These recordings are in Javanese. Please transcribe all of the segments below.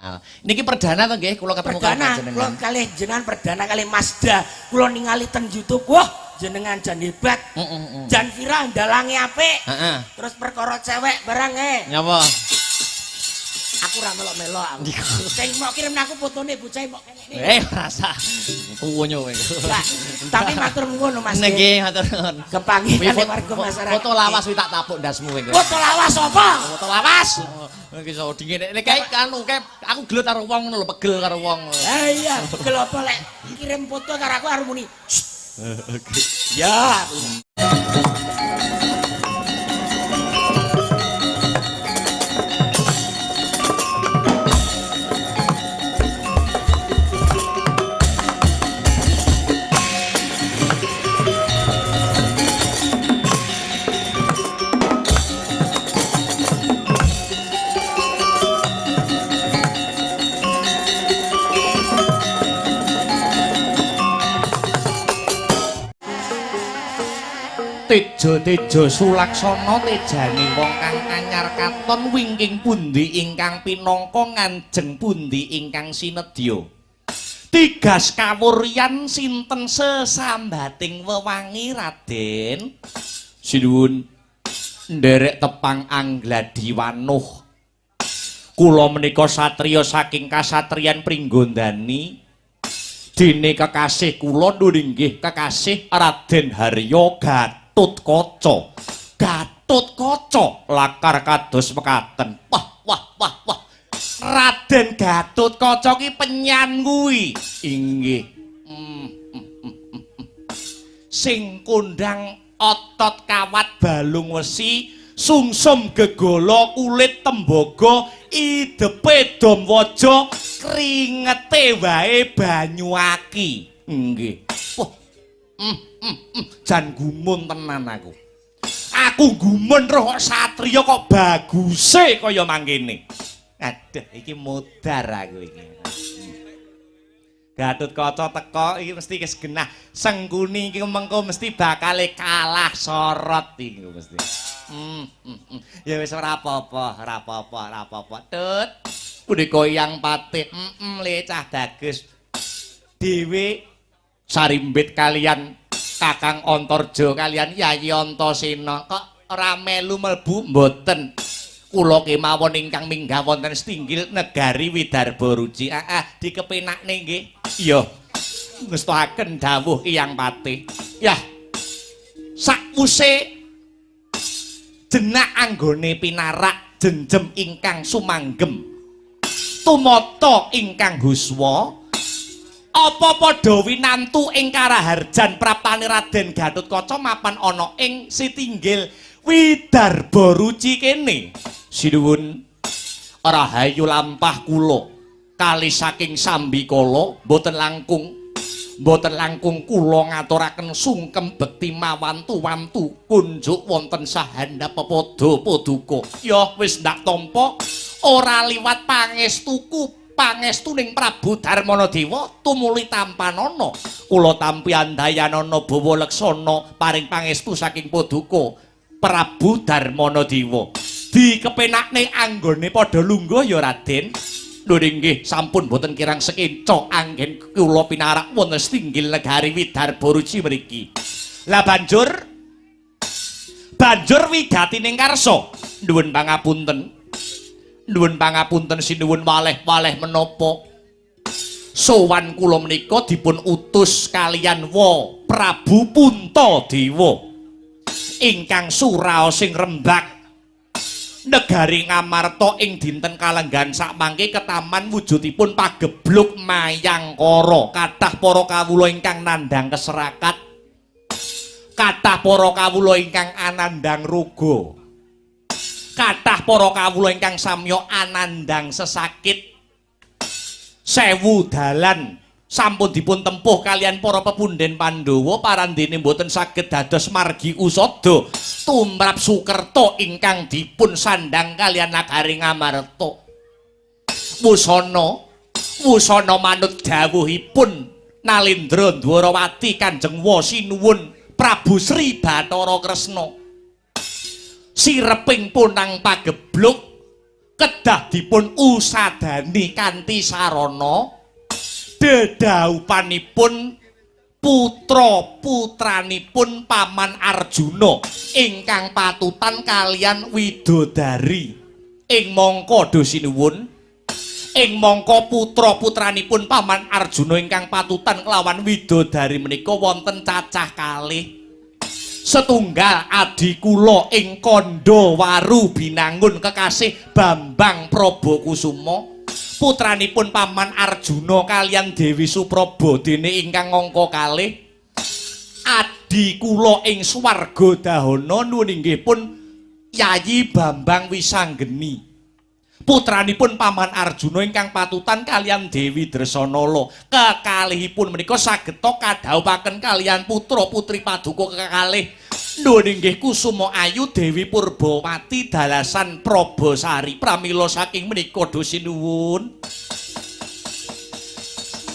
Heeh. Niki perdana to nggih kula ketemu kali Perdana kula panjenengan. kalih jenengan perdana kalih Mazda. Kula ningali teng YouTube. Wah, jenengan jan hebat. Heeh. Jan viral dalange apik. Heeh. Terus perkara cewek barang e. Nyapa? Aku ora melok-melok aku. Sing mau kirim aku fotone bocah mok kene. Eh, rasa tuwonyo kowe. Lah, tapi matur nuwun Mas. Nggih, matur nuwun. Kepanggih Kuwi kalih warga masyarakat. Foto lawas kuwi tak tapuk ndasmu kowe. Foto lawas apa? Foto lawas. Iki iso dingin. Nek kae anu kae aku gelut karo wong ngono lho, pegel karo wong. Ah iya, pegel apa lek kirim foto karo aku arep muni. Ya. Tejo-tejo sulaksana tejane wong kang anyar katon wingking pundi ingkang pinangka nganjeng pundi ingkang sinedya. Tigas kawuryan sinten sesambating wewangi Raden? Sinuwun nderek tepang Anggladi Wanuh. Kula menika satriya saking kasatriyan Pringgondani. Dene kekasih kula inggih kekasih Raden Harya Gatotkaca. Gatotkaca lakar kados mekaten. Wah wah wah wah. Raden Gatotkaca ki penyan kuwi. Inggih. Sing kondang otot kawat balung wesi, sungsum gegala kulit tembaga, idepe dom waja, kringete wae banyu aki. Nggih. Wah. Jan gumun tenan aku. Aku gumun roh kok satriya kok baguse kaya mangkene. Aduh, iki modar aku iki. Gatotkaca teko iki mesti wis genah. Sengkuni iki mengko mesti bakale kalah sorot iki mesti. Ya wis ora apa-apa, ora apa-apa, ora apa-apa. Tut. Punika Hyang Patih. Le cah bagus. Dhewe sarimbit kalian Kakang Antarja kalian Yayi Antasena kok ora melu mlebu mboten. Kula kemawon ingkang minggah wonten setinggil negari Widarba Ruci. Dikepenakne nggih. Iya. Ngestoaken dawuh Hyang Patih. Yah. Sakwuse jenak anggone pinarak jenjem ingkang sumanggem tumata ingkang huswa apa padha winantu ing karaharjan praptane Raden Gatotkaca mapan ana ing sitinggil Widarba Ruci kene. Sinuwun rahayu lampah kula kali saking sambikala mboten langkung kula ngaturaken sungkem bekti mawantu-wantu kunjuk wonten sahandap pepadha paduka. Ya wis ndak tampa ora liwat pangestuku pangestuning Prabu Darmana Dewa tumuli tampanana. Kula tampi andayanana bawa leksana paring pangestu saking paduka Prabu Darmana Dewa. Dikepenakne anggone padha lungguh ya Raden. Lho nggih sampun boten kirang sekenca anggen kula pinarak wonten setinggil negari Widarba Ruci mriki. Lah banjur wigatining karsa. Nuwun pangapunten. Nuwun pangapunten sinuwun waleh-waleh menapa sowan kula menika dipun utus kalian wa Prabu Puntadewa ingkang suraosing rembak negari Ngamarta ing dinten kalenggahan sakmangke ketaman wujudipun pagebluk mayangkara. Kathah para kawula ingkang nandhang keserakat, kathah para kawula ingkang anandhang roga, kathah para kawula ingkang samya anandhang sesakit. Sewu dalan sampun dipun tempuh kalian para pepunden Pandhawa parandene mboten saged dados margi usada tumrap Sukerta ingkang dipun sandhang kalian nagari Ngamarta. Wusana manut dawuhipun Nalendra Dwarawati Kanjeng Wasinuwun Prabu Sri Bathara Kresna. Sireping punang pagebluk Kedah dipun usadani kanthi sarana dedhaupanipun putra-putranipun Paman Arjuna ingkang patutan kalian widodari. Ing mangka do sinuwun, ing mangka putra-putranipun Paman Arjuna ingkang patutan kelawan widodari menika wonten cacah kalih. Setunggal adi kula ing Kandha Waru Binangun kekasih Bambang Prabakusuma, putranipun Paman Arjuna kalian Dewi Supraba, dene ingkang angka kalih adi kula ing swarga dahana nuwun inggih pun Yayi Bambang Wisanggeni, putranipun Paman Arjuna ingkang patutan kalian Dewi Dresanala. Kekalihipun menika sageta kadhawuhaken kalian putra-putri paduka kekalih nuwun inggih Kusuma Ayu Dewi Purbawati dalasan Prabasari. Pramila saking menika do sinuwun,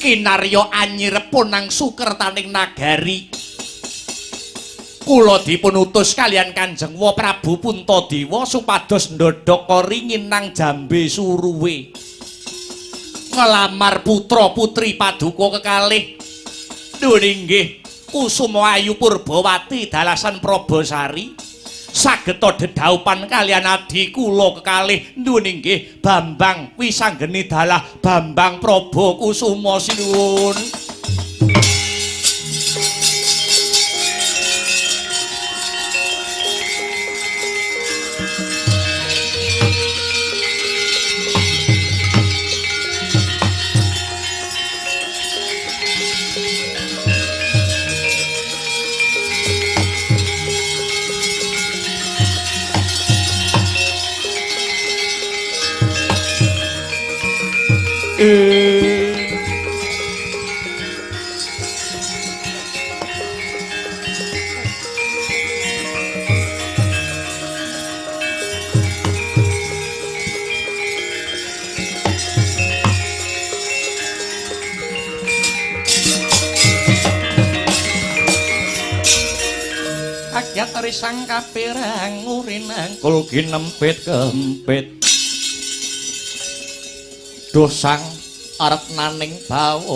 kinarya anyirepun nang sukertaning nagari, kula dipun utus kalian Kanjeng Wa Prabu Puntadewa supados ndhodhok koringin nang jambe suruwe nglamar putra-putri paduka kekalih nuwun inggih Kusuma Ayu Purbawati dalasan Prabasari sageta dedhaupan kalian adi kula kekalih nuwun inggih Bambang Wisanggeni dalah Bambang Prabakusuma. Sinuwun. Agyat risang kapirang urinang kul ginempit kempit duh sang arep naning bawono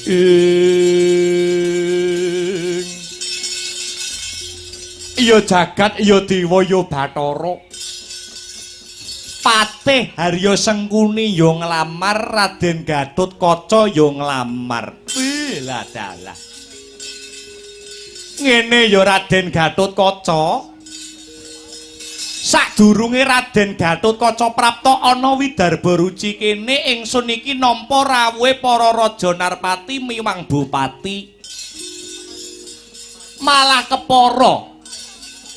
ing iya jagat iya dewa iya bathara. Patih Harya Sengkuni ya nglamar, Raden Gatotkaca ya nglamar. Wih lah dalah ngene ya Raden Gatotkaca. Sadurunge Raden Gatotkaca prapta ana Widarba Ruci kene, ingsun iki nampa rawuhe para raja narpati miwang bupati. Malah kepara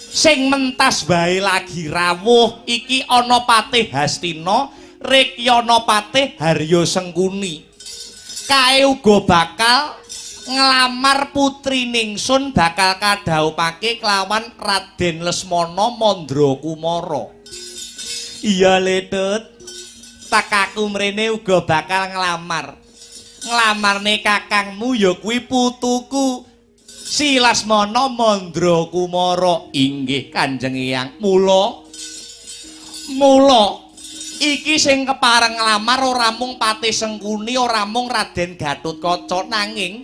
sing mentas wae lagi rawuh iki ana Patih Hastina, Rekyana Patih Harya Sengkuni. Kae uga bakal nglamar putri ningsun bakal kadhawuhake kelawan Raden Lesmana Mandrakumara. Iya Letut, tekaku mrene uga bakal nglamar. Nglamarne kakangmu ya kuwi putuku Si Lesmana Mandrakumara. Inggih Kanjeng Eyang. Mula mula iki sing kepareng nglamar ora mung Patih Sengkuni, ora mung Raden Gatotkaca, nanging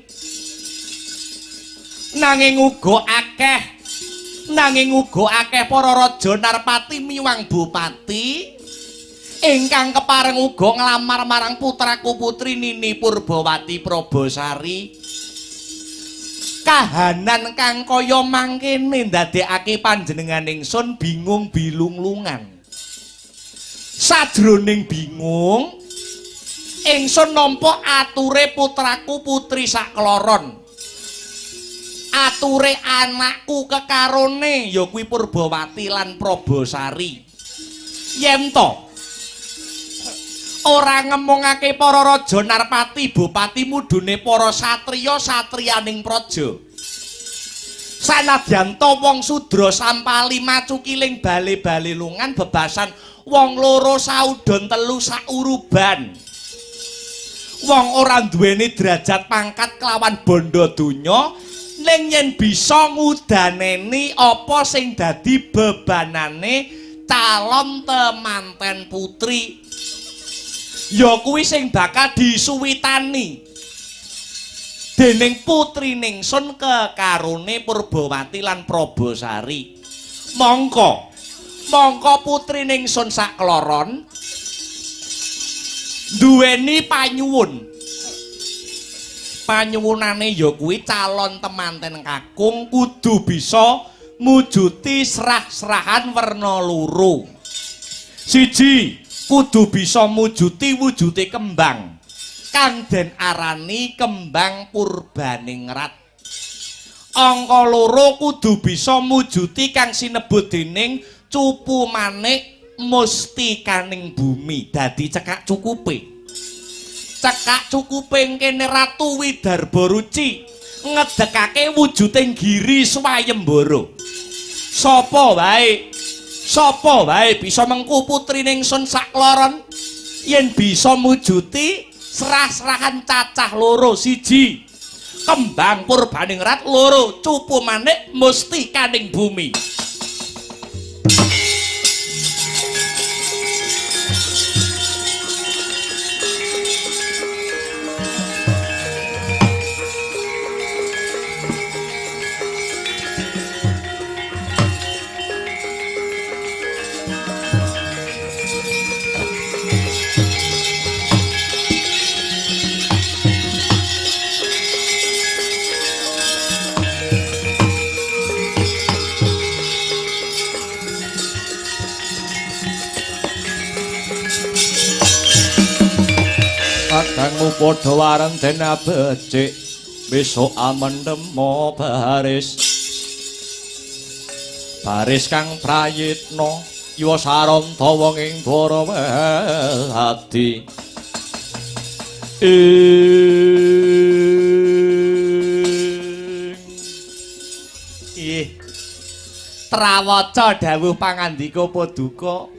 uga akeh para raja narpati miwang bupati ingkang kepareng uga nglamar marang putraku putri Nini Purbawati Prabasari. Kahanan kang kaya mangkene ndadekake panjenengan ingsun bingung bilunglungan. Sajroning bingung ingsun nampa ature putraku putri sakloron, ature anakku kekarone ya kuwi Purbawati lan Prabasari. Yen to ora ngemongake para raja narpati bupati mudune para satriya satriyaning praja, sanadyan to wong sudra sampali macukiling bale-bale lungan bebasan wong loro saudon telu sauruban, wong ora duweni derajat pangkat kelawan bondo donya Ning yen bisa ngudaneni apa sing dadi bebanane calon temanten putri, ya kuwi sing bakal disuwitani dening putri ningsun kekarone Purbawati lan Probosari. Mongko mongko putri ningsun sakloron duweni panyuwun. Panyuwunane ya kuwi calon temanten kakung kudu bisa mujuti serah-serahan werna loro. Siji, kudu bisa mujuti wujude kembang kang den arani kembang purbaningrat. Angka loro kudu bisa mujuti kang sinebut dening cupu manik mustikaning bumi, dadi cekak cukupe. Cekak cukupe kene Ratu Widarba Ruci ngedekake wujuding giri swayembara. Sapa wae, sapa wae bisa mengku putri ningsun sakloron yen bisa mujuti serah-serahan cacah loro. Siji, kembang purbaningrat, loro, cupu manik mustikaning bumi. Kadangmu padha wareng den becik, besok amendemo baris. Baris kang prayitna yuwa saranta wong ing Dwarawati. Ih. Trawaca dawuh pangandika paduka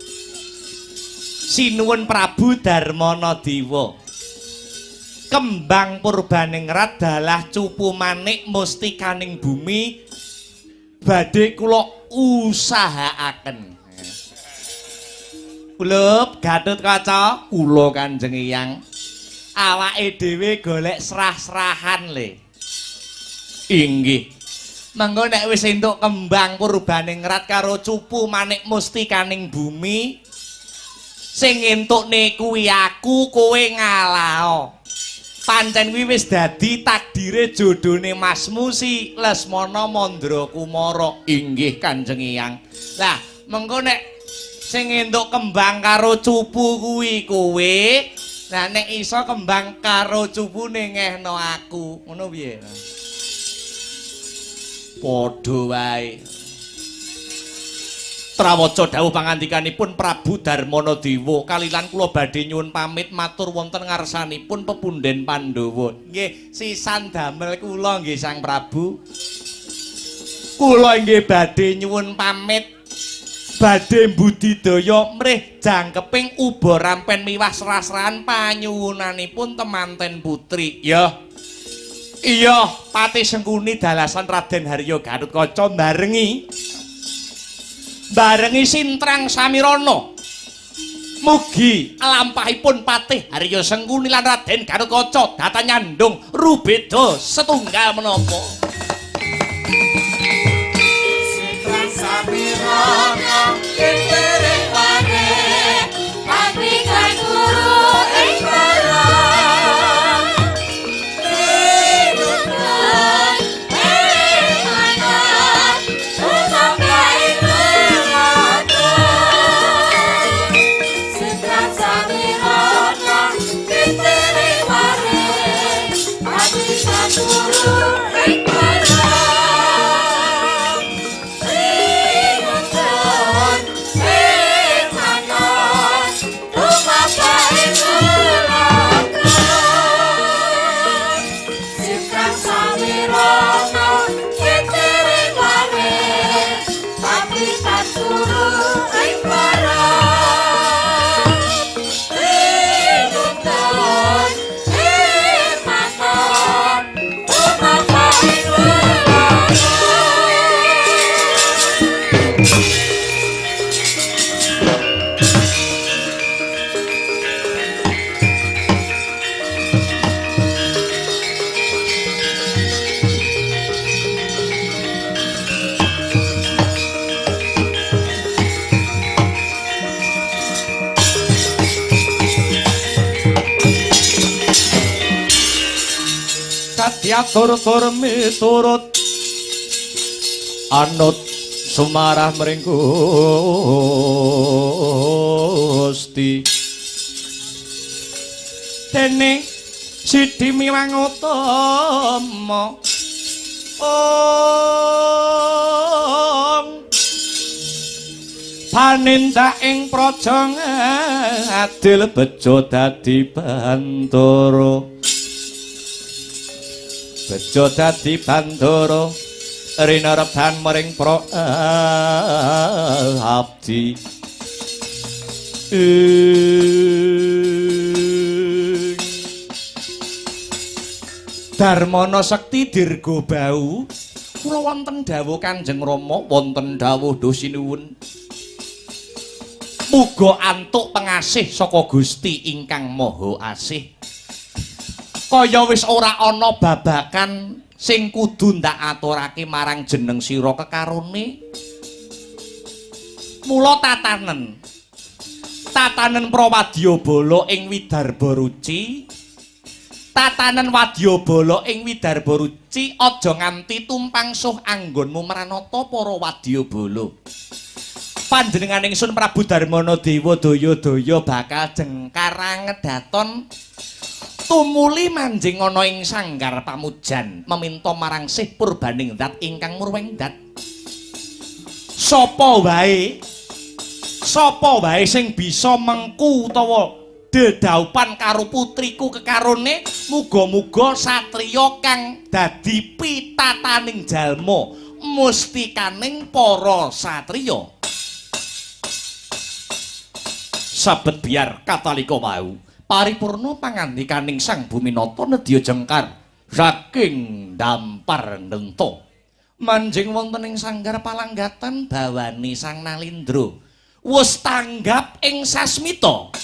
Sinuwun Prabu Darmana Dewa. Kembang purbaningrat dalah cupu manik mustikaning bumi badhe kula usahaaken. Kulup Gatotkaca, kula Kanjeng Eyang, awake dhewe golek serah-serahan le. Inggih. Mengko nek wis entuk kembang purbaningrat karo cupu manik mustikaning bumi, sing entukne kuwi aku, kowe ngalao. Pancen kuwi wis dadi takdire jodhone masmu si Lesmana Mandra Kumara. Inggih Kanjeng Eyang. Lah, mengko nek sing entuk kembang karo cupu kuwi kowe, lah nek iso kembang karo cupune ngehno aku. Ngono piye? Padha wae. Trawaca dawuh pangandikanipun Prabu Darmana Dewa kalilan kula badhe nyuwun pamit matur wonten ngarsanipun pepundhen Pandhawa. Nggih, sisan damel kula nggih Sang Prabu. Kula nggih badhe nyuwun pamit badhe mbudidaya mrih jangkeping uba rampen miwah serah-serahan panyuwunanipun temanten putri. Ya. Iya, Patih Sengkuni dalasan Raden Harya Gatotkaca barengi Sintrang Samirana. Mugi lampahipun Patih Harya Sengkuni lan Raden Gatotkaca datan nyandung rubeda setunggal menapa. Sintrang Samirana kentering ware patikan guru ing barang tinutun ing manat sampai barang tinutun ing Dadi atur-tur miturut anut sumarah mring Gusti. Dene Sidi miwang utama ong panindak ing praja adil bejo dadi bantara. Bejo dadi bantara rinereban mring pra abdi. Darmana Sekti Dirgobau, kula wonten dawuh Kanjeng Rama, wonten dawuh Dusinuwun. Muga antuk pengasih saka Gusti ingkang Maha Asih. Kaya wis ora ana babakan sing kudu ndak aturake marang jeneng sira kekarone. Mula tatanen. Tatanen Prawadyabala ing Widarba Ruci. Tatanen wadyabala ing Widarba Ruci aja nganti tumpang suh anggonmu mranata para wadyabala. Panjenengan ingsun Prabu Darmana Dewa daya-daya bakal jengkar angedaton tumuli manjing ana ing sanggar pamujan meminta marang sih purbaning zat ingkang murweng dat. Sapa wae sing bisa mengku utawa dedaupan karo putriku kekarone, muga-muga satriya kang dadi pitataning jalma mustikaning para satriya. Sabet biar katalika wau paripurna pangandikaning Sang Buminata nedya jengkar saking dampar nenta manjing wonten ing sanggar palanggatan bawani Sang Nalindra wis tanggap ing sasmita.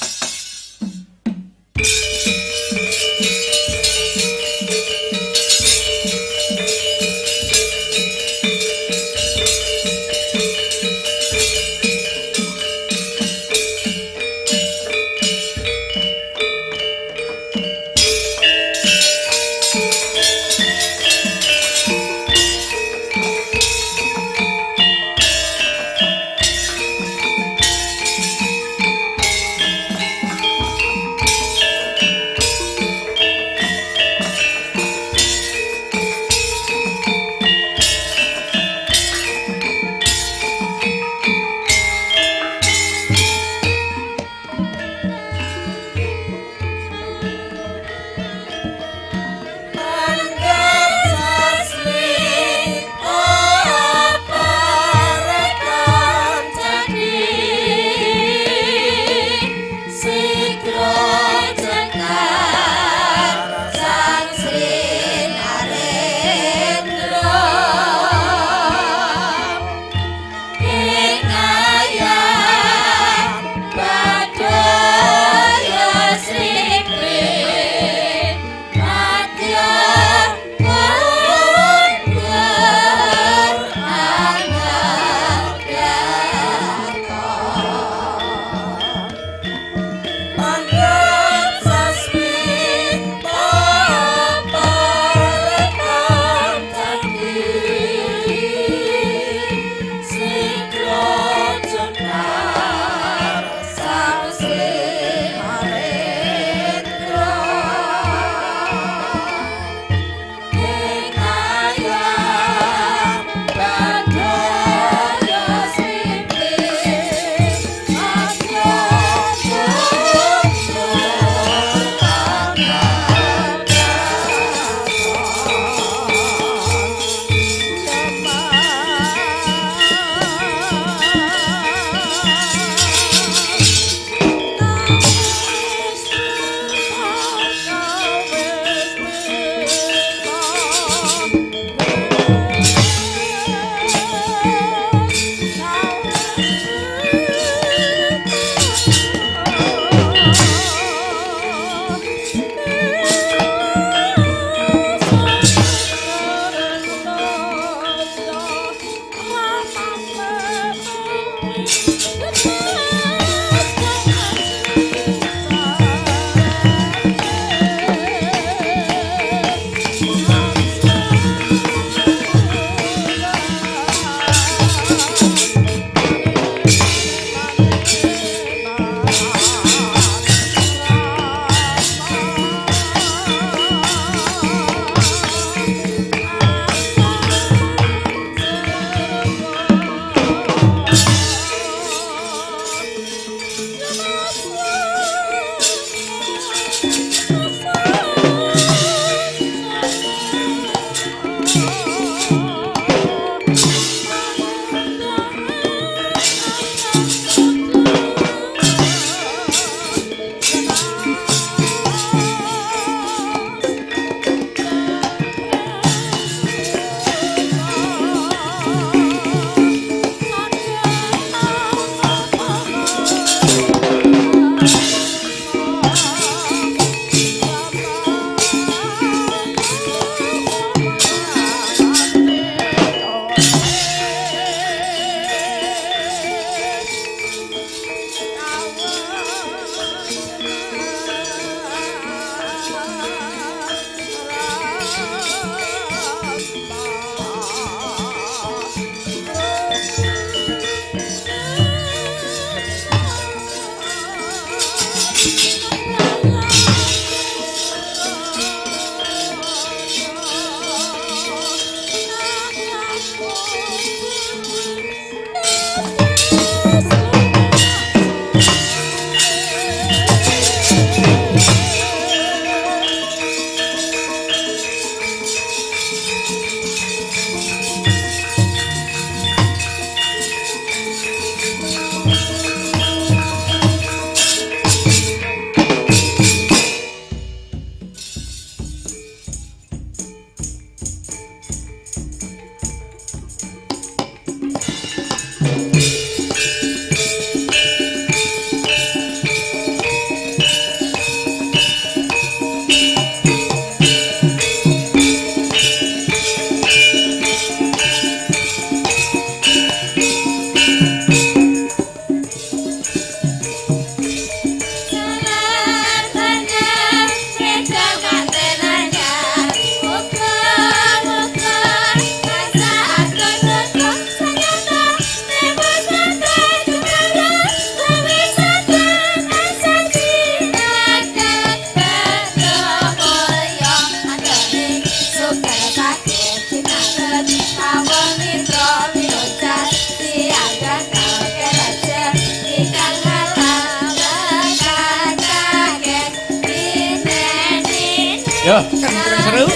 Yo, kan seru.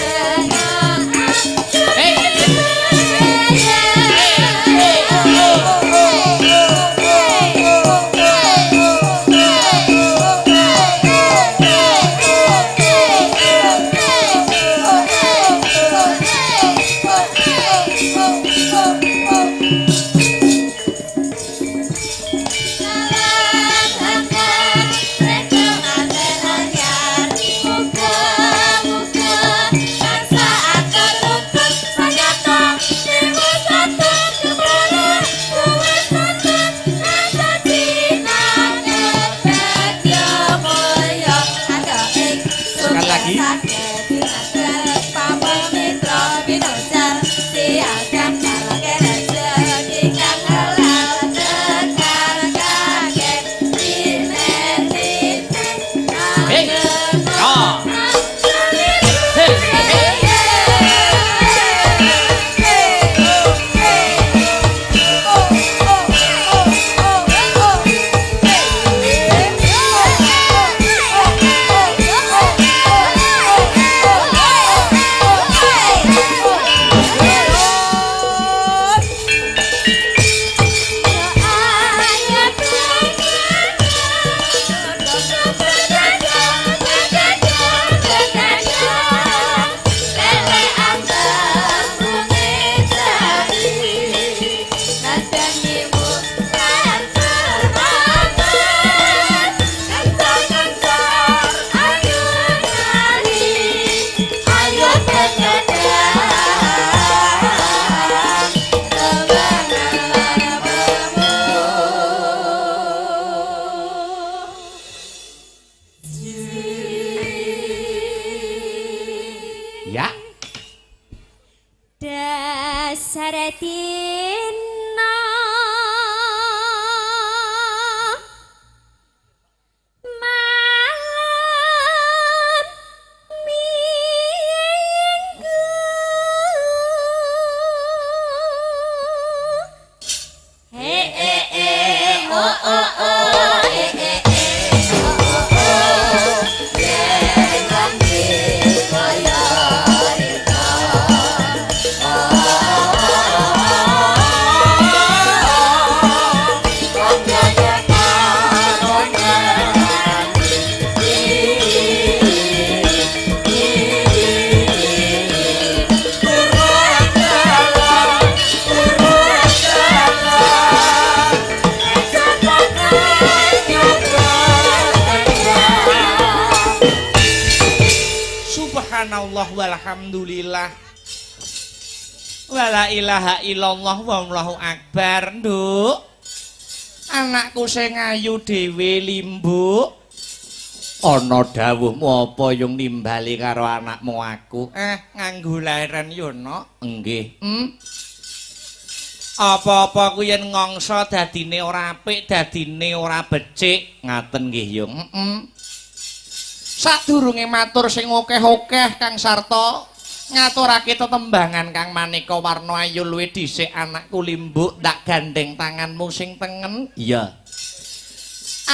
Ya. Dasar dina malam minggu he e e o o o e e e o o o yen lambe kaya Subhanallah walhamdulillah wala ilaha illallah wallahu akbar. Nduk, anakku sing ayu dhewe limbuk, ana dawuhmu apa yung nimbali karo anakmu aku? Nganggo leren yo nok. Nggih. Apa-apa ku yen ngongso dadine ora apik, dadine ora becik. Ngaten nggih yung. Sadurunge matur sing akeh-akeh Kang Sarto, ngaturake tetembangan kang maneka warna ayu luwih dhisik anakku limbuk, tak gandeng tanganmu sing tengen. Iya.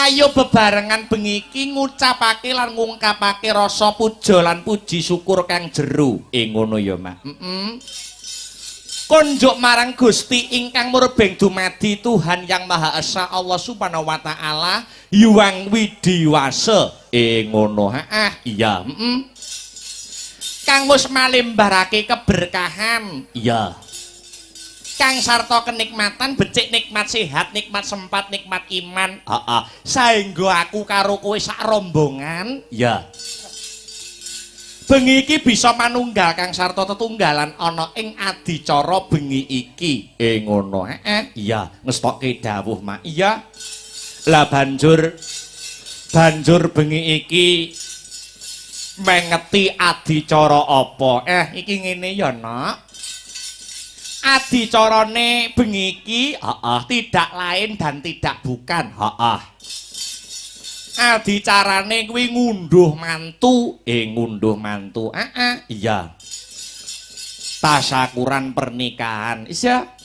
Ayo bebarengan bengi iki ngucapake lan ngungkapake rasa puja lan puji syukur kang jero. Ngono ya, Mak. Konjuk marang Gusti ingkang murbeng dumadi Tuhan Yang Maha Esa Allah Subhanahu wa taala Hyang Widiwasa. Ngono. Heeh, iya. Kang wis malimbarake keberkahan. Iya. Kang sarta kenikmatan, becik nikmat sehat, nikmat sempat, nikmat iman. Heeh. Saengga aku karo kowe sak rombongan. Iya. Bengi iki bisa manunggal Kang Sarta tetunggalan ana ing adicara bengi iki. Ngono. Heeh. Iya, ngestokke dawuh, Mak. Iya. Lah banjur bengi iki mengeti adicara apa? Iki ngene ya, Nak. Adicarane bengi iki, heeh, tidak lain dan tidak bukan, heeh. Adicarane kuwi ngunduh mantu. Ngunduh mantu. Heeh, iya. Tasyakuran pernikahan. Iya.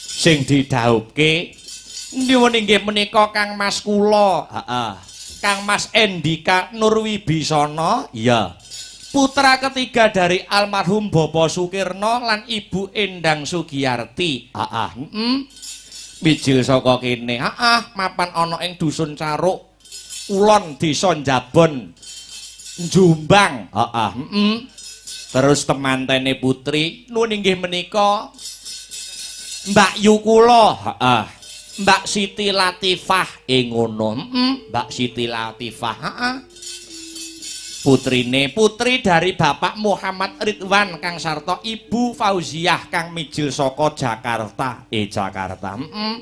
Sing didhawuhke nyuwun inggih menika Kang Mas kula. Heeh. Kang Mas Endika Nurwibisana. Iya. Putra ketiga dari almarhum Bapak Sukirno lan Ibu Endang Sugiyarti. Heeh, heeh. Mijil saka kene. Heeh, mapan ana ing dusun Caruk Kulon, Desa Njabon, Jombang. Heeh, heeh. Terus temantene putri nuwun inggih menika Mbak Yu kula. Heeh. Mbak Siti Latifah. Ngono. Heeh, Mbak Siti Latifah. Heeh. Putrine putri dari Bapak Muhammad Ridwan kang sarta Ibu Fauziah kang mijil saka Jakarta. Jakarta. Heeh.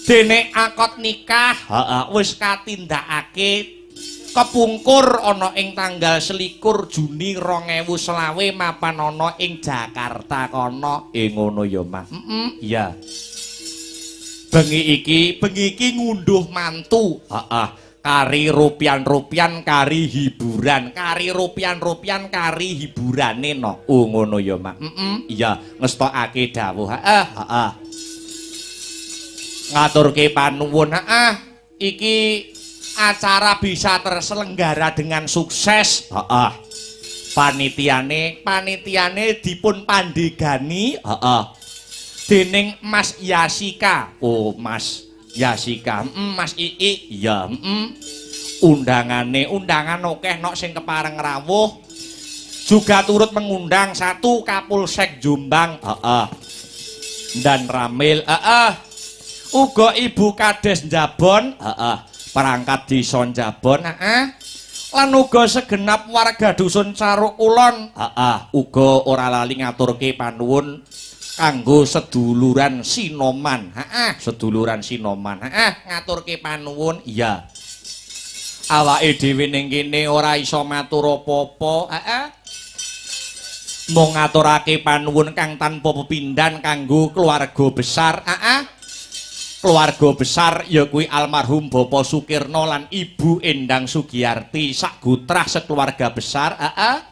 Dene akad nikah, heeh, wis katindakake kepungkur ana ing tanggal 21 Juni 2025 mapan ana ing Jakarta kono. Ngono ya, Mas. Heeh, iya. Bengi iki ngunduh mantu. Heeh. Kari rupian-rupian kari hiburan, kari rupian-rupian kari hiburane no. Oh ngono ya, Mak. Heeh, iya, ngestokake dawuh. Heeh, heeh. Ngaturke panuwun. Heeh, iki acara bisa terselenggara dengan sukses. Heeh. Panitiane dipun pandegani, heeh, dening Mas Yasika. Oh, Mas Yasika, Mas Ii, iya, undangane, undangan akeh nok sing kepareng rawuh. Juga turut mengundang satu Kapolsek Jombang, heeh, dan Ramil, heeh. Uga Ibu Kades Njabon, heeh, perangkat desa Njabon, heeh. Lan uga segenap warga dusun Caruk Kulon, heeh, uga ora lali ngaturke panuwun kanggo seduluran Sinoman, heeh, seduluran Sinoman, heeh, ngaturke panuwun, iya. Awake dhewe ning kene ora iso matur apa-apa, heeh. Mung ngaturake panuwun kang tanpa pepindhan kanggo keluarga besar, heeh. Keluarga besar ya kuwi almarhum Bapak Sukirno lan Ibu Endang Sugiyarti sak gutrah sekeluarga besar, heeh.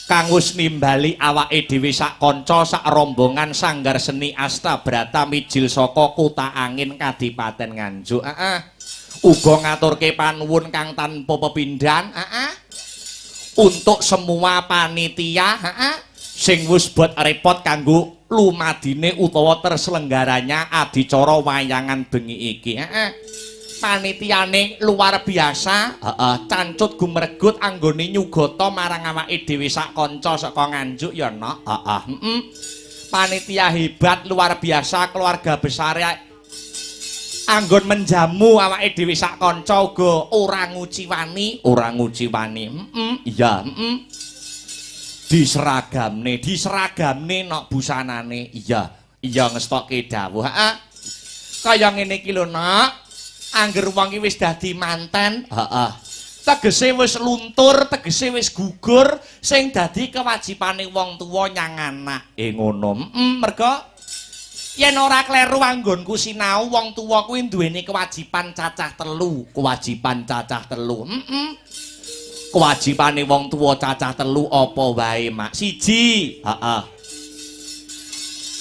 Kang wis nimbali awake dhewe sak kanca sak rombongan Sanggar Seni Asta Brata mijil saka Kota Angin Kadipaten Nganjuk, heeh. Uga ngaturke panuwun kang tanpa pepindhan, heeh, untuk semua panitia, heeh, sing wis buat repot kanggo lumadine utawa terselenggaranya adicara wayangan bengi iki, heeh. Panitiane luar biasa, heeh, cancut gumregut anggone nyugata marang awake dhewe sak kanca saka Nganjuk ya, Nok. Heeh, heeh. Panitia hebat luar biasa, keluarga besar anggon menjamu awake dhewe sak kanca uga ora nguciwani, ora nguciwani. Heeh, iya, heeh. Diseragamne, diseragamne nok busanane. Iya, iya ngestokke dawuh, heeh. Kaya ngene iki lho, Nok. Angger wong iki wis dadi manten, heeh, tegese wis luntur, tegese wis gugur, sing dadi kewajibane wong tuwa nyang anak. Ngono. Heeh, merga yen ora kleru anggonku sinau, wong tuwa kuwi duweni kewajiban cacah telu, kewajiban cacah telu. Heeh. Kewajibane wong tuwa cacah telu apa wae, Mak? Siji, heeh.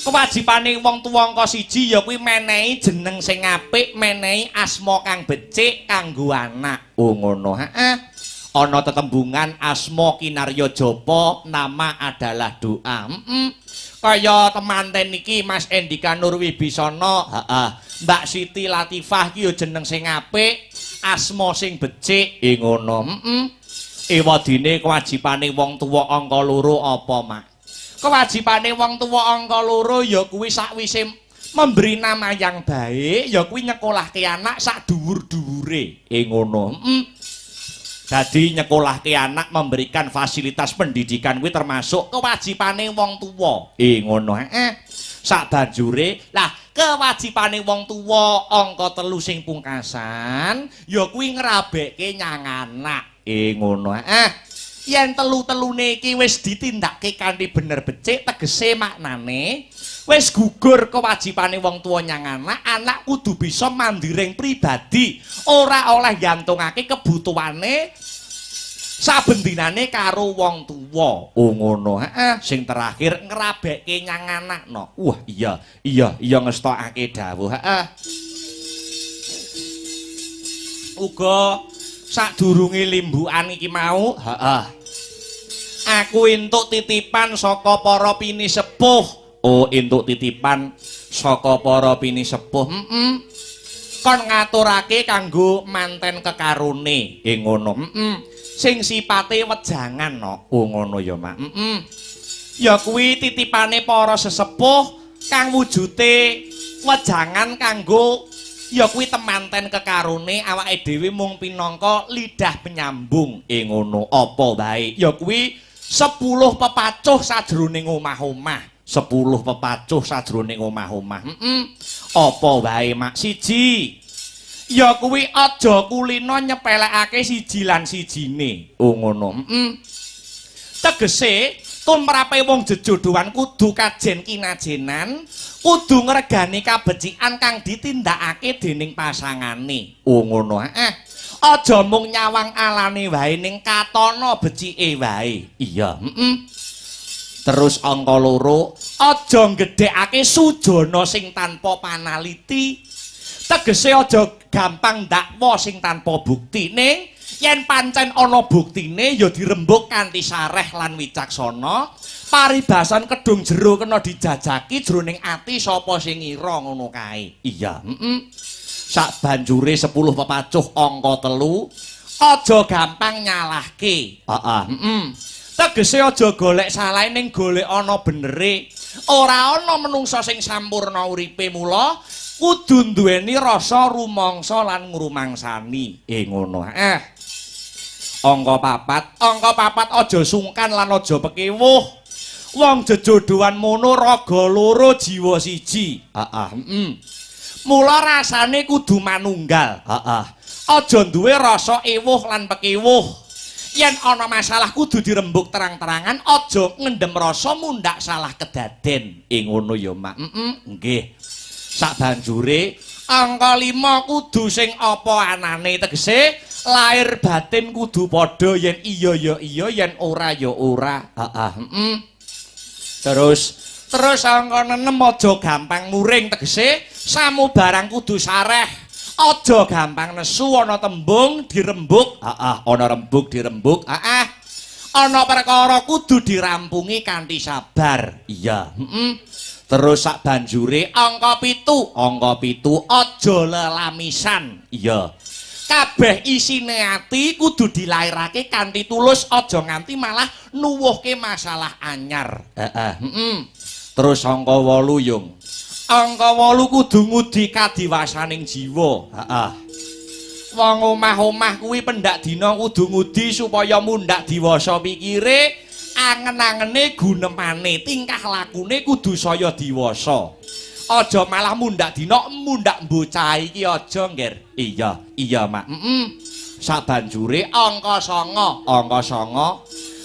Kewajibane wong tuwa angka siji ya kuwi menehi jeneng sing apik, menehi asma kang becik kanggo anak. Oh ngono, heeh. Ana tetembungan asma kinarya japa, nama adalah doa. Heeh. Kaya temanten iki Mas Endika Nurwibisana, heeh. Mbak Siti Latifah iki ya jeneng sing apik, asma sing becik. Ngono, heeh. Ewadene kewajibane wong tuwa angka loro apa, Mak? Kewajibane wong tuwa angka loro ya kuwi sakwise memberi nama yang baik, ya kuwi nyekolahke anak sak dhuwur-dhuwure. Ngono. Heeh. Dadi nyekolahke anak memberikan fasilitas pendidikan kuwi termasuk kewajibane wong tuwa. Ngono, heeh. Sak banjure, lah kewajibane wong tuwa angka telu sing pungkasan ya kuwi ngrabekke nyang anak. Ngono, heeh. Yen telu-telune iki wis ditindakke kanthi bener becik, tegese maknane wis gugur kewajibane wong tuwa nyang anak, anak kudu bisa mandiring pribadi, ora oleh gantungake kebutuhane saben dinane karo wong tuwa. Oh ngono, heeh. Sing terakhir ngrabekke nyang anak no. Wah, iya, iya, iya ngestokake dawuh, heeh. Uga Sadurunge limbukan iki mau, heeh. Aku entuk titipan saka para pinisepuh. Oh, entuk titipan saka para pinisepuh. Heeh. Kon ngaturake kanggo manten kekarone. Ngono. Heeh. Sing sipate wejangan no. Oh, ngono ya, Mak. Heeh. Ya kuwi titipane para sesepuh kang wujute wejangan kanggo ya kuwi temanten kekarone awake dhewe mung pinangka lidah penyambung. Ngono apa wae ya kuwi 10 pepacuh sajroning omah-omah. 10 pepacuh sajroning omah-omah. Heeh. Apa wae, Mak? Siji ya kuwi aja kulina nyepelekake siji lan sijine. Oh ngono. Heeh. Tegese tumrape wong jejodhoan kudu kajen kinajenan, kudu ngregani kabecikan kang ditindakake dening pasangane. Oh ngono. Heeh. Aja mung nyawang alane wae ning katana becike wae. Iya, heeh. Terus angka 2, aja nggedhekake sujana sing tanpa panaliti. Tegese aja gampang ndakwa sing tanpa bukti ning yen pancen ana buktine ya dirembug kanthi sareh lan wicaksana. Paribasan kedung jero kena dijajaki jroning ati sapa sing ngira ngono kae. Iya, heeh. Sak banjure 10 pepacuh angka 3, aja gampang nyalahke. Heeh, heeh. Tegese aja golek salahe ning golek ana benere. Ora ana menungsa sing sampurna uripe, mula kudu duweni rasa rumangsa lan ngrumangsani. Ngono. Angka 4, angka 4 aja sungkan lan aja pekewuh. Wong jejodhoan mono raga loro jiwa siji. Heeh, heeh. Mula rasane kudu manunggal. Heeh. Aja duwe rasa ewuh lan pekewuh. Yen ana masalah kudu dirembug terang-terangan, aja ngendhem rasa mundhak salah kedaden. Ngono ya, Mak. Heeh, nggih. Sak banjure angka 5 kudu sing apa anane, tegese lahir batin kudu padha, yen iya ya iya, yen ora ya ora. Heeh, heeh. Terus angka 6 aja gampang muring, tegese samubarang kudu sareh. Aja gampang nesu, ana tembung dirembug. Heeh, ana rembug dirembug. Heeh. Ana perkara kudu dirampungi kanthi sabar. Iya, heeh. Terus sak banjure angka 7, angka 7 aja lelamisan. Iya. Kabeh isine ati kudu dilairake kanthi tulus, aja nganti malah nuwuhke masalah anyar. Heeh, heeh. Terus angka 8, Yung. Angka 8 kudu ngudi kadiwasaning jiwa. Heeh. Wong omah-omah kuwi pendak dina kudu ngudi supaya mundhak diwasa pikire, angen-angene gunemane, tingkah lakune kudu saya diwasa. Aja malah mundhak dina mundhak bocah iki aja, Ngger. Iya, iya, Mak. Heeh. Sabanjure angka 9, angka 9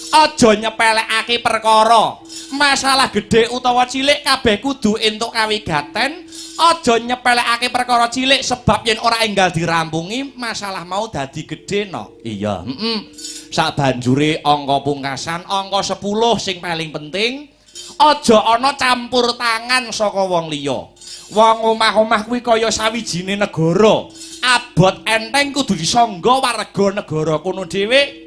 aja nyepelekake perkara. Masalah gedhe utawa cilik kabeh kudu entuk kawigaten. Aja nyepelekake perkara cilik sebab yen ora enggal dirampungi masalah mau dadi gedhe no. Iya, heeh. Sabanjure angka pungkasan angka 10 sing paling penting, aja ana campur tangan saka wong liya. Wong omah-omah kuwi kaya sawijine negara. Abot enteng kudu disangga warga negara kono dhewe.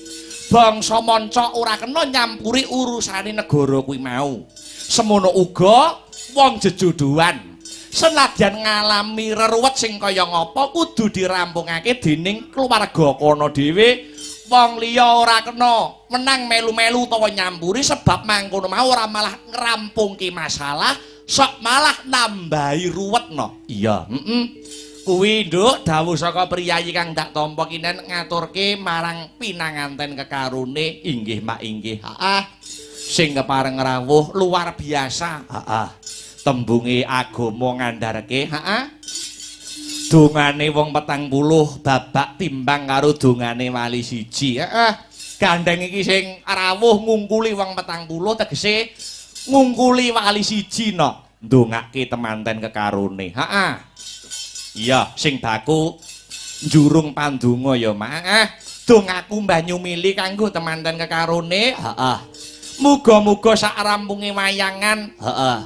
Bangsa manca ora kena nyampuri urusane negara kuwi mau. Semono uga wong jejodhoan senadyan ngalami reruwet sing kaya ngapa kudu dirampungake dening keluarga kono dhewe. Wong liya ora kena menang melu-melu utawa nyampuri sebab mangkono mau ora malah ngrampungke masalah, sok malah nambahi ruwet no. Iya, heeh. Kuwi, Nduk, dawuh saka priyayi kang dak tampa kinen ngaturke marang pinanganten kekarone. Inggih, Mak, inggih. Heeh. Sing kepareng rawuh luar biasa. Heeh. Tembunge agama ngandharke, heeh. Dongane wong 40 babak timbang karo dongane wali siji. Heeh. Gandeng iki sing rawuh ngungkuli wong 40, tegese ngungkuli wali siji no. Ndongake temanten kekarone. Heeh. Iya, sing baku njurung pandonga ya, Mak. Dongaku banyu mili kanggo temanten kekarone. Heeh. Muga-muga sak rampunge wayangan, heeh.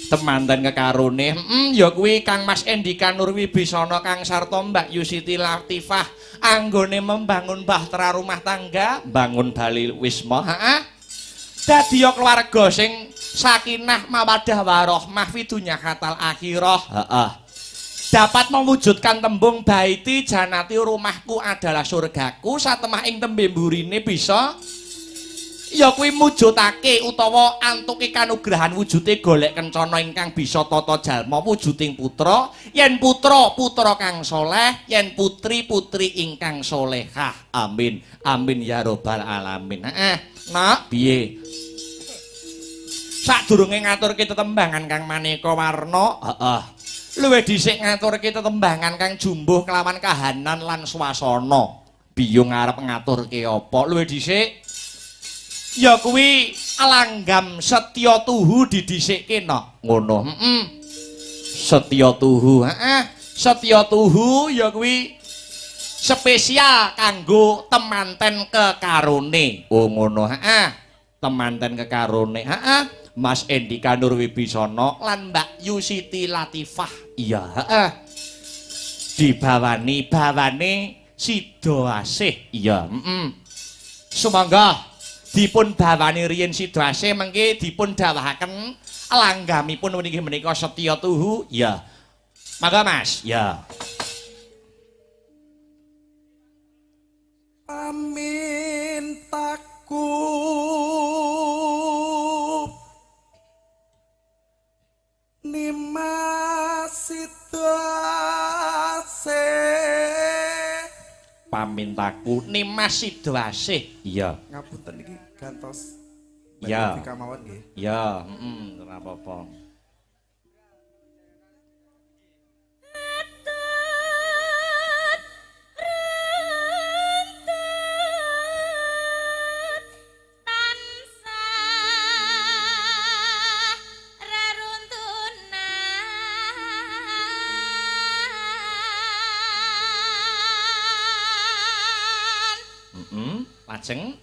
Temanten kekarone. Ya kuwi Kang Mas Endika Nur Wibisana Kang Sarto Mbak Yusiti Latifah anggone membangun bahtera rumah tangga, bangun bali wisma. Heeh. Dadi ya keluarga sing sakinah mawaddah warahmah fidunya hatal akhirah. Heeh. Dapat mewujudkan tembung baiti janati rumahku adalah surgaku satemah ing tembe mburine bisa ya kuwi mujudake utawa antuke kanugrahan wujude golek kencana ingkang bisa tata jalma wujuding putra yen putra putra kang soleh yen putri putri ingkang solehah. Amin amin ya robbal alamin. Heeh, nak piye sadurunge ngaturke tetembangan kang maneka warna, heeh, luwih dhisik ngaturke tetembangan kang jumbuh kelawan kahanan lan swasana. Biyung arep ngaturke apa luwih dhisik ya kuwi langgam setya tuhu didhisikke no. Ngono. Heeh. Setya tuhu. Heeh. Setya tuhu ya kuwi spesial kanggo temanten kekarone. Oh ngono. Heeh. Temanten kekarone. Heeh. Mas Endika Nur Wibisana lan Mbak Yusiti Latifah. Iya, heeh. Dibawani bawane sida asih. Iya, heeh. Sumangga dipun bawani riyin sida asih mengke dipun dawahaken langgamipun inggih menika setya tuhu. Ya. Mangga Mas. Ya. Amin taku Nimas sida asih. Pamintaku Nimas sida asih. Iya. Ngapunten iki gantos. Iya. Kamawon nggih. Iya, heeh, ora apa-apa. Tansah reruntunan. Heeh, lajeng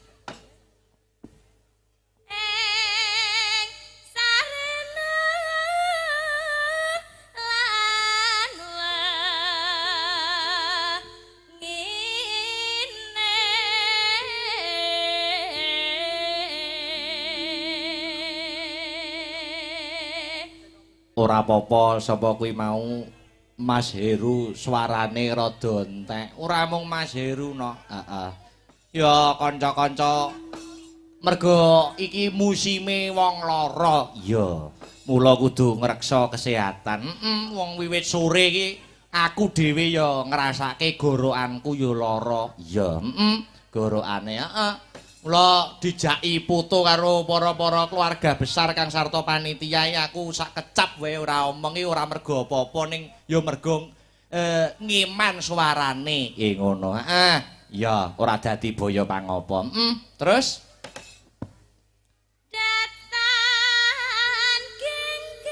ing sarana lan wengine. Ora apa-apa sapa kuwi mau Mas Heru suarane rada entek. Ora mung Mas Heru no. Heeh. Ya kanca-kanca mergo iki musime wong lara. Iya. Mula kudu ngreksa kesehatan. Heeh, wong wiwit sore iki aku dhewe ya ngrasake gorokanku ya lara. Iya, heeh, gorokane heeh. Mula dijaki foto karo para-para keluarga besar Kang Sarto panitia aku sak kecap wae ora omong iki ora mergo apa-apa ning ya mergo ngiman suarane. Ngono. Heeh. Ya, ora dadi boyo pangopo. Terus Datan genggam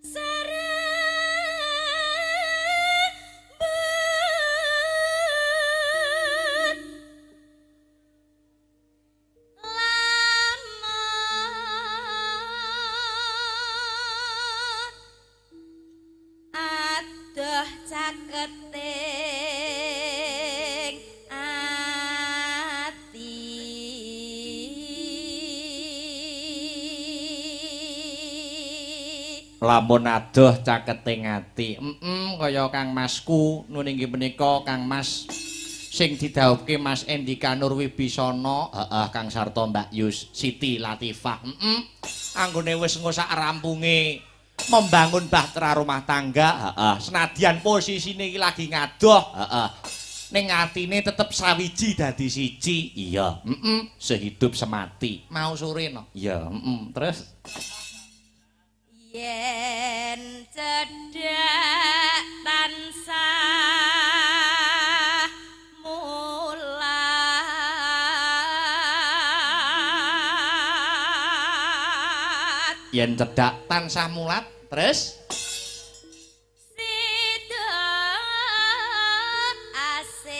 serembut lama adoh caketing ati. Lamun adoh caketing ati. Kaya Kang Masku nun inggih menika Kang Mas sing didhawuhke Mas Endika Nur Wibisana, heeh, Kang Sarto Mbak Yus Siti Latifah. Anggone wis engko sak rampunge membangun bahtera rumah tangga, heeh, senadyan posisine iki lagi ngadoh, heeh, ning atine tetep sawiji dadi siji. Iya, heeh, sehidup semati. Mau sore no. Iya, heeh, terus yen cedhak tansah mulat. Yen cedhak tansah mulat, terus sida asih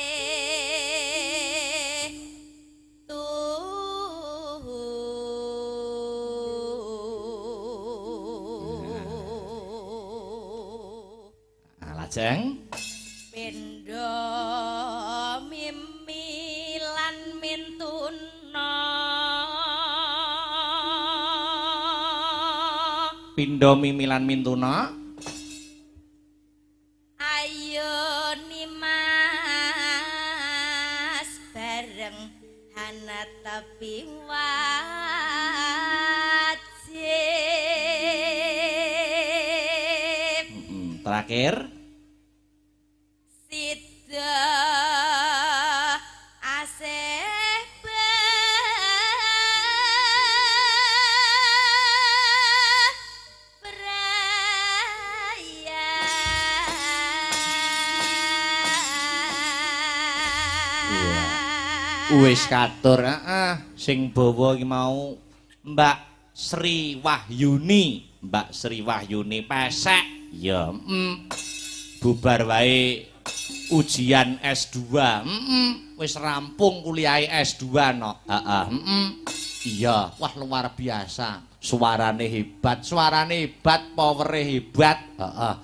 tuhu. Lajeng Pindha mimi lan mintuna. Pindha mimi lan mintuna. Ayo nimas bareng hanatapi wajib. Terakhir sida asih beraya. Wis katur heeh sing bawa iki mau Mbak Sri Wahyuni, Mbak Sri Wahyuni pesek. Ya, bubar wae ujian S2. Wis rampung kuliahe S2 no. Heeh, Iya, wah luar biasa. Suarane hebat, powere hebat. Heeh.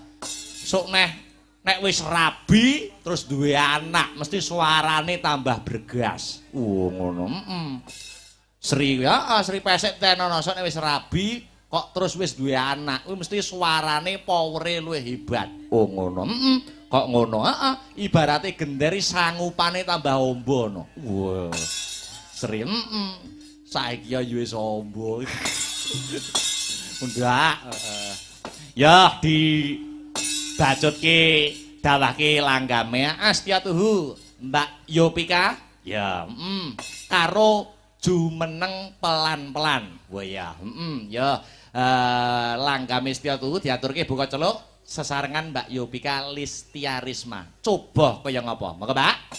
Sok neh nek wis rabi terus duwe anak, mesti suarane tambah bergas. Ngono. Sri, heeh, Sri pesek tenono sok nek wis rabi kok terus wis duwe anak, kuwi mesti suarane powere luwih hebat. Oh ngono. Kok ngono? Heeh, ibarate genderi sangupane tambah ombo no. Wah. Sri, Saiki ya wis ombo. Ndak, heeh. Ya dibacutke dawahke langgame Astyatuhu Mbak Yopika. Ya, karo jumeneng pelan-pelan. Wah ya, ya. Langgame Astyatuhu diaturke buka celuk sesarengan Mbak Yopika Listia Risma. Coba kaya ngapa? Monggo, Mbak.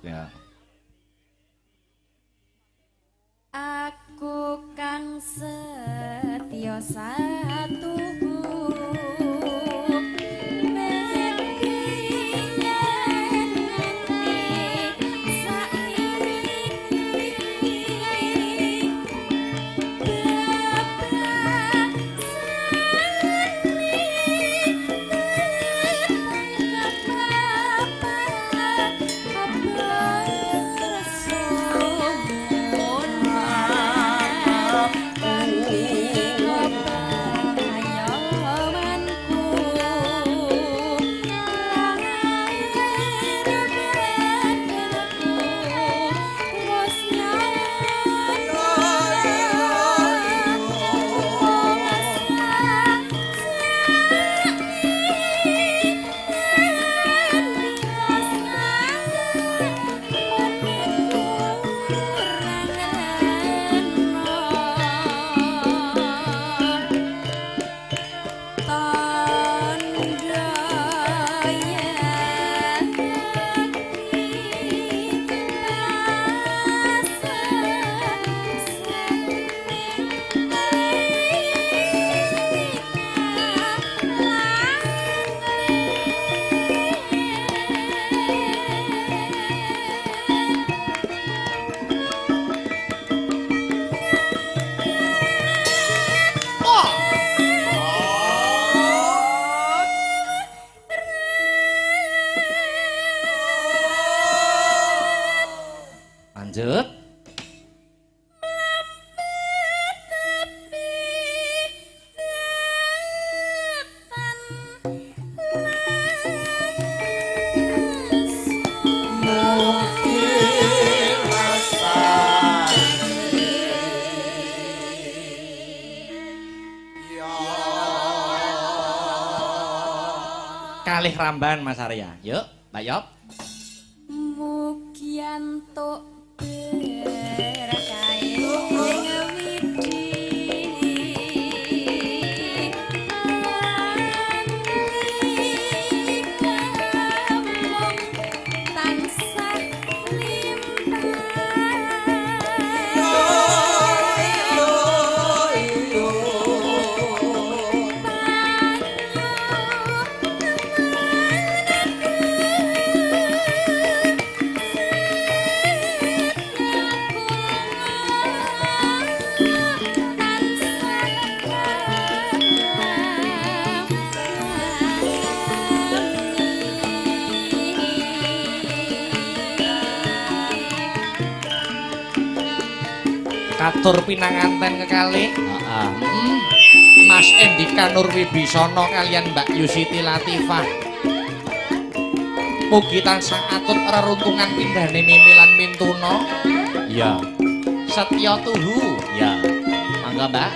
Ya. Aku kang setya satuhu Lanjut. Kalih ramban Mas Arya. Yuk, Mbak Yop. Mugi antuk berkahe widi tansah limpah. Katur pinanganten kekalih. Heeh. Mas Endika Nur Wibisana kaliyan Mbak Yusiti Latifah. Mugi tansah atut reruntungan pindhane mimi lan mintuna. Iya. Setya tuhu. Iya. Mangga, Mbak.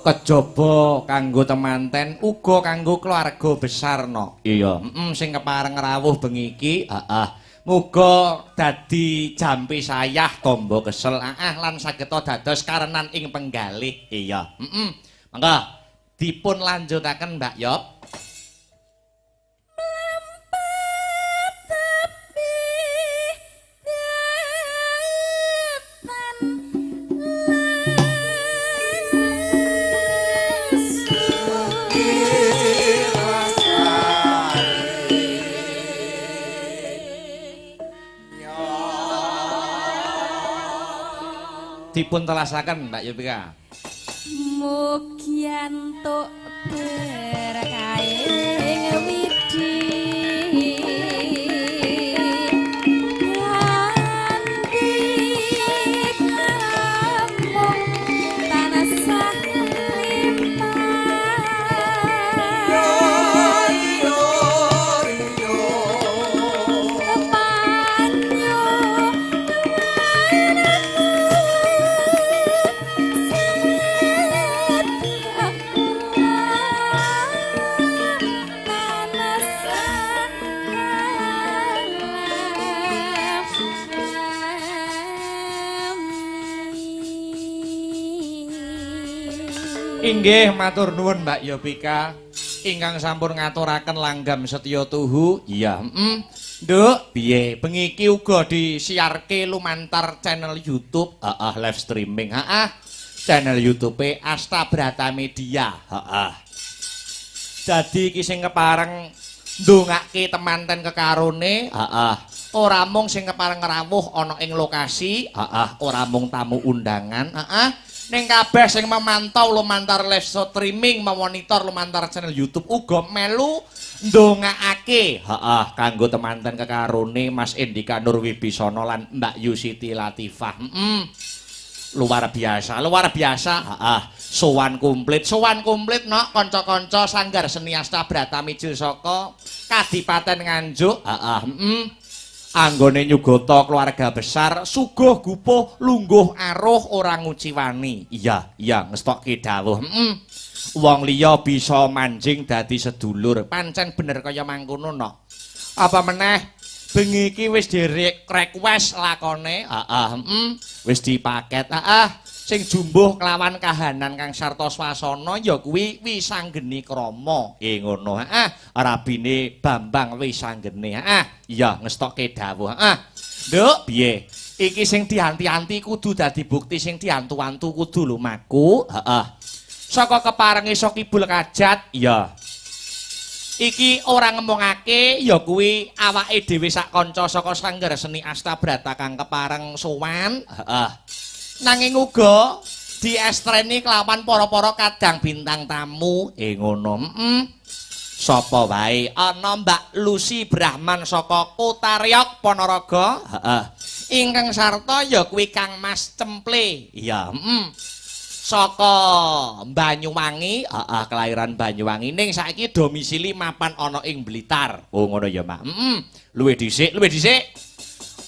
Kejaba kanggo temanten uga kanggo keluarga besar no. Iya, sing kepareng rawuh bengi iki, heeh. Muga dadi jampi sayah tombo kesel, heeh, lan sageta dados karenan ing penggalih. Iya, Mangga dipun lanjutaken Mbak Yop. Dipun telasaken Mbak Yopika. Mugi entuk berkahing widi kanthi kamung tansah limpah. Inggih matur nuwun Mbak Yopika ingkang sampun ngaturaken langgam setya tuhu. Iya, Nduk, piye? Bengi iki uga disiarke lumantar channel YouTube, heeh, live streaming, heeh. Channel YouTube Asta Brata Media, heeh. Dadi iki sing kepareng ndongake temanten kekarone, heeh. Ora mung sing kepareng rawuh ana ing lokasi, heeh, ora mung tamu undangan, heeh. Ning kabeh sing memantau lumantar live streaming, memonitor lumantar channel YouTube uga melu ndongakake, heeh, kanggo temanten kekarone Mas Endika Nur Wibisana lan Mbak Yusiti Latifah. Luar biasa, luar biasa, heeh. Sowan komplit nok kanca-kanca Sanggar Seni Asta Brata Mijil saka Kadipaten Nganjuk, heeh. Anggone nyugata keluarga besar, suguh gupuh lungguh aruh ora nguciwani. Iya, iya ngestokke dawuh. Heeh. Wong liya bisa manjing dadi sedulur. Pancen bener kaya mangkono no. Apa meneh bengi iki wis di-request lakone. Heeh, heeh. Wis dipaket. Heeh. Sing jumbuh kelawan kahanan kang sarta swasana ya kuwi Wisanggeni Krama. Ngono. Heeh. Rabine Bambang Wisanggeni. Heeh. Iya, ngestokke dawuh. Heeh. Nduk, piye? Iki sing dianti-anti kudu dadi bukti, sing diantu-antu kudu lumaku. Heeh. Saka keparenge Sokibul Kajat. Iya. Iki ora ngemongake ya kuwi awake dhewe sak kanca saka Sanggar Seni Astabrata kang kepareng sowan. Heeh. Nanging uga diestreni kelawan para-para kadang bintang tamu. Ngono. Heeh. Sapa wae? Ana Mbak Lucy Brahman saka Kota Reok Ponorogo. Heeh. Ingkang sarta ya kuwi Kang Mas Cemple. Iya, heeh. Saka Banyuwangi, heeh, kelahiran Banyuwangi ning saiki domisili mapan ana ing Blitar. Oh ngono ya, Mak. Heeh. Luwih dhisik, luwih dhisik.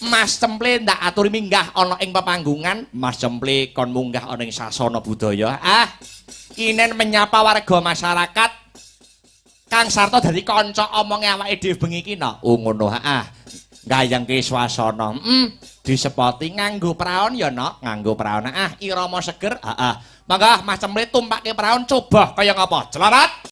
Mas Cemple ndak aturi minggah ana ing pepanggungan. Mas Cemple kon munggah ana ing sasana budaya. Ah, kinen menyapa warga masyarakat. Kang Sarto dadi kanca omonge awake dhewe bengi iki no. Oh ngono, heeh. Gayengke swasana. Heeh. Disepoti nganggo praon ya, Nok. Nganggo praon. Ah, irama seger. Heeh. Mangga Mas Cemple tumpake praon coba kaya ngapa? Celarat.